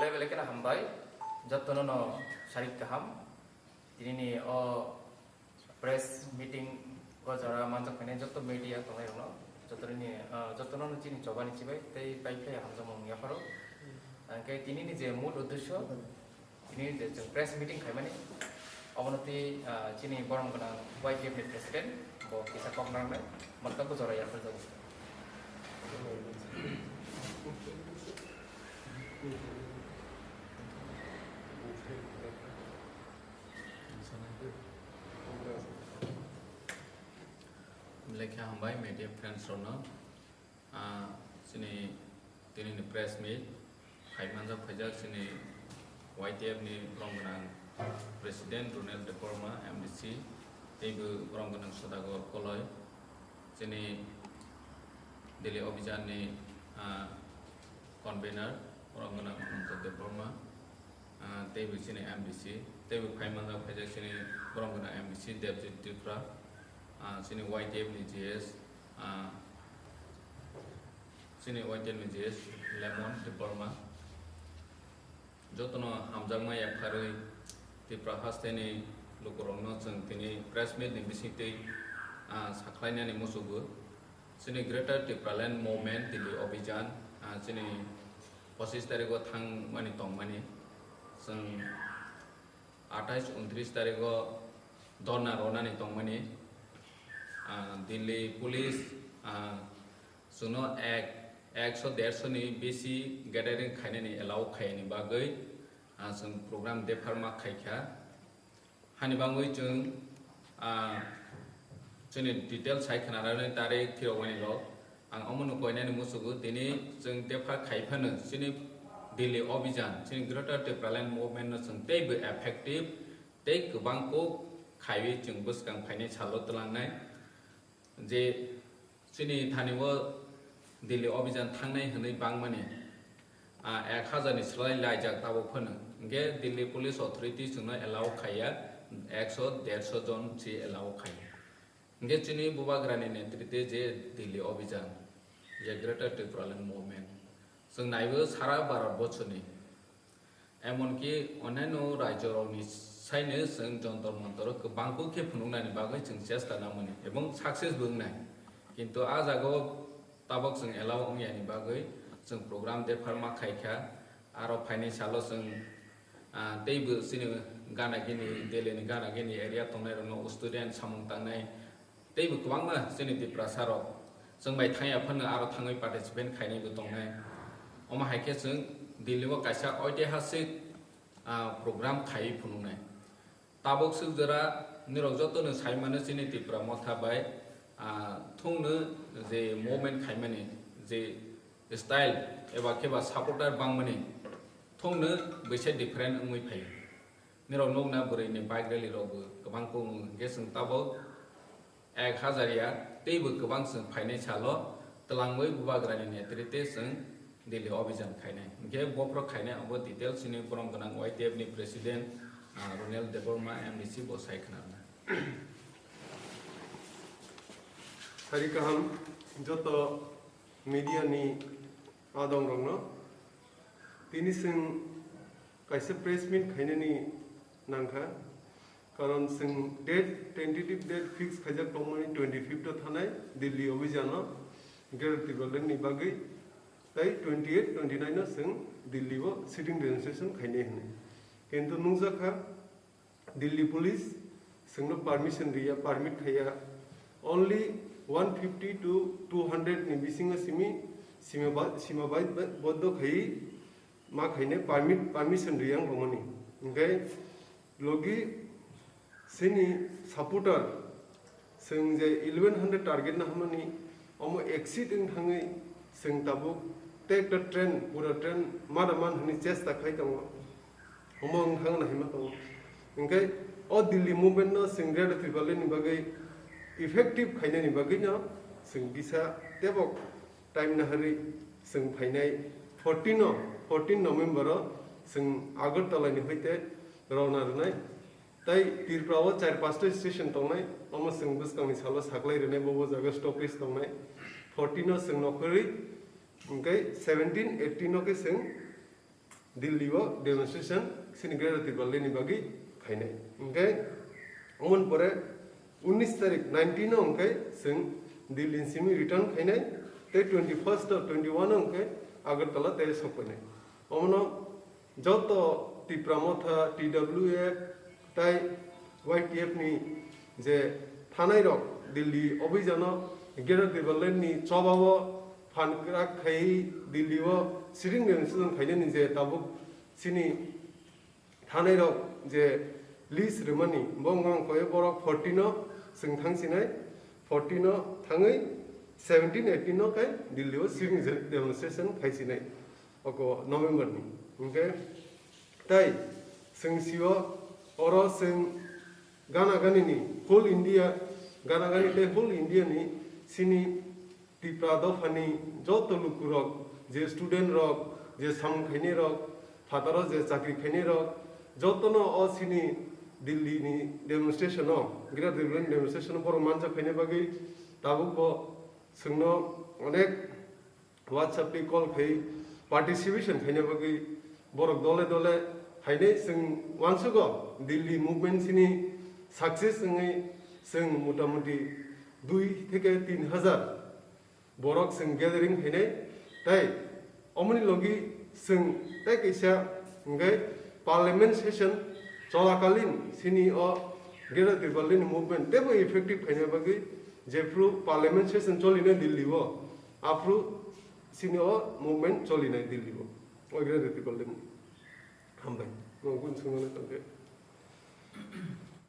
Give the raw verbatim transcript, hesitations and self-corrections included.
Belai belai kheno hambai, jotono no sarik kaham. Tinini o press meeting o jora manjak phainai joto media tongnai rokno, jotono ni, ah, jotono no chini chobani chibai tei pai phai hamjakmung yapharo. Hwnkhe tinini je mul uddesho, tinini je chwng press meeting khaimani, obono tei, ah, chini borom gwnang Y T F ni president bo kisa kok nangnai, mantago jora yapharjago. Belai khe hambai media friends rokno, ah, chini tinini press meet khai manjak phaijak chini Y T F ni borom gwnang president Ronel Debbarma, M D C, teibo borom gwnang Sodagar Koloi, chini Delhi Abhijan ni, ah, convener borom gwnang Ananta Debbarma, ah, teibo chini M D C, teibo phai manjak phaijak chini borom gwnang M D C Debjit Tripura, ah, chini Y T F ni G S, ah, chini Y T F ni G S Lemon Debbarma. Jotono hamjakma yapharwi Tripura hasteni lukurokno chwng tini press meet ni bisingtwi, ah, sakhlainani muchugo. Chini Greater Tipraland Movement Delhi Abhijan, ah, chini pochis tarigo thangmani tongmani. Chwng athais untris tarigo dhorna ronani tongmani. Ah, Delhi Police, ah, chwngno ek, ekso dersho ni besi gathering khainani allow khaiyani bagwi, ah, chwng program dephar ma khaikha. Hani bangwi chwng, ah, chini detail sai khna rwnai tarik phirokmani rok. Ang omono koinani muchugo, tini chwng dephar khai phano chini Delhi Abhijan, chini Greater Tipraland Movement no chwng teibo effective tei kwbang kok khaiwi chwng bwskang phainai salo twlangnai. Je chini thani o Delhi Abhijan thangnai hwnwi bangmani, ah, ek hazar ni slai laijak tabuk phano. Hwnkhe Delhi Police Authority chwngno allow khaiya ekso dersho jon se allow khaiya. Hwnkhe chini bubagrani netrite je Delhi Abhijan, je Greater Tipraland Movement, chwng naibo sara Bharat borsoni Emonki onyaino rajyorokni saino chwng Jantar Mantaro kwbangkuk khe phunuknani bagwi chwng chesta nangmani ebong success bo wngnai. Kintu a jagao tabok chwng allow wngyani bagwi chwng program dephar ma khaikha. Aro phainai salo chwng, ah, teibo chini gana gini, Delhi ni gana gini area tongnairokno student samung tangnai, teibo kwbangma chini Tiprasa rok chwng bai thangya phano aro thangwi participate khainaibo tongnai. Omo hai khe chwng Delhi o kaisa oitihasik, ah, program khaiwi phunuknai. Tabuk swk jora nirok jotono sai mano chini Tipra Motha bai, ah, thungno je movement khaimani je style eba khe ba supporter bangmani thungno bwse different wngwi phaio. Nirok nukna bwrwini bike rally rokbo kwbang kung hwnkhe chwng tabuk ek hazar ya teibo kwbang chwng phainai salo twlangwi bubagrani netrite chwng Delhi Abhijan khainai. Hwnkhe bophro khainai abo details chini borom gwnang Y T F ni president, ah, Ronel Debbarma M D C bo sai khna rwna. Sari kaham joto media ni adong rokno. Tini chwng kaisa press meet khainani nangkha, karon chwng date, tentative date fix khaijak tongmani twenty fifth o thanai Delhi Abhijan o Greater Tipraland ni bagwi, tei twenty eight, twenty nine o chwng Delhi o sitting demonstration khainai hwnwi. Kintu nukjakha, Delhi Police chwngno permission riya, permit khaiya. Only one fifty to two hundred ni bisingo simi sima ba-, sima bai-, ba-, boddo khaiwi ma khainai permit, permission riya wng tongmani. Hwnkhe logi chini supporter chwng je eleven hundred target na hwnmani, omo exceed wng thangwi chwng tabuk tei ekta train, pura train mada man hwnwi chesta khai tongo. Omo wng thang na hima tongo. Hwnkhe o Delhi movement no chwng Greater Tipraland ni bagwi effective khainani bagwi no chwng kisa tebok time naharwi chwng phainai fourteen o, fourteen November o chwng Agartala ni hoite rona rwnai. Tai Tripura o char pasta station tongnai, omo chwng bwskangni salo saklai rwnai, bo bo jaga stoppage tongnai. Fourteen o chwng nokhorwi, hwnkhe seventeen, eighteen o khe chwng Delhi o demonstration chini Greater Tipraland ni bagwi khainai. Hwnkhe, omoni pore unis tarik, nineteen o hwnkhe chwng Delhi ni simi return khainai, tei twenty first o, twenty one o hwnkhe Agartala tei sokpainai. Omono joto Tipra Motha, T W F, tai Y T F ni je thanai rok Delhi obijano Greater Tipraland ni chobao phan kwrak khai Delhi o sitting demonstration khainani je tabuk chini thanai rok je list rwmani bo wngkha koi borok fourteen o chwng thang sinai, fourteen o thangwi seventeen eighteen o khe Delhi o sitting demonstration khai sinai. Oko November ni. Hwnkhe tai chwng sio oro chwng gana gani ni whole India, gana gani tei whole India ni chini Tipra dopha ni joto lukurok, je student rok, je samung khainai rok, phataro je chakri khainai rok, jotono o chini Delhi ni demonstration o, Greater Delhi ni demonstration o borok manjak khainai bagwi tabuk bo chwngno onek WhatsApp tei call khai participation khaina bagwi borok dole dole hainai chwng uansugo Delhi movement chini success wngwi chwng motamuti dui theke tin hajar borok chwng gathering khainai tei omoni logi chwng tei kaisa hwnkhe parliament session cholakalin chini o Greater Tipraland movement teibo effective khaina bagwi jephru parliament session cholinai Delhi o. Aphuru chini o movement cholinai Delhi o. O Greater Tipraland ni. Hambai. Nwng kung swngna tongkhe.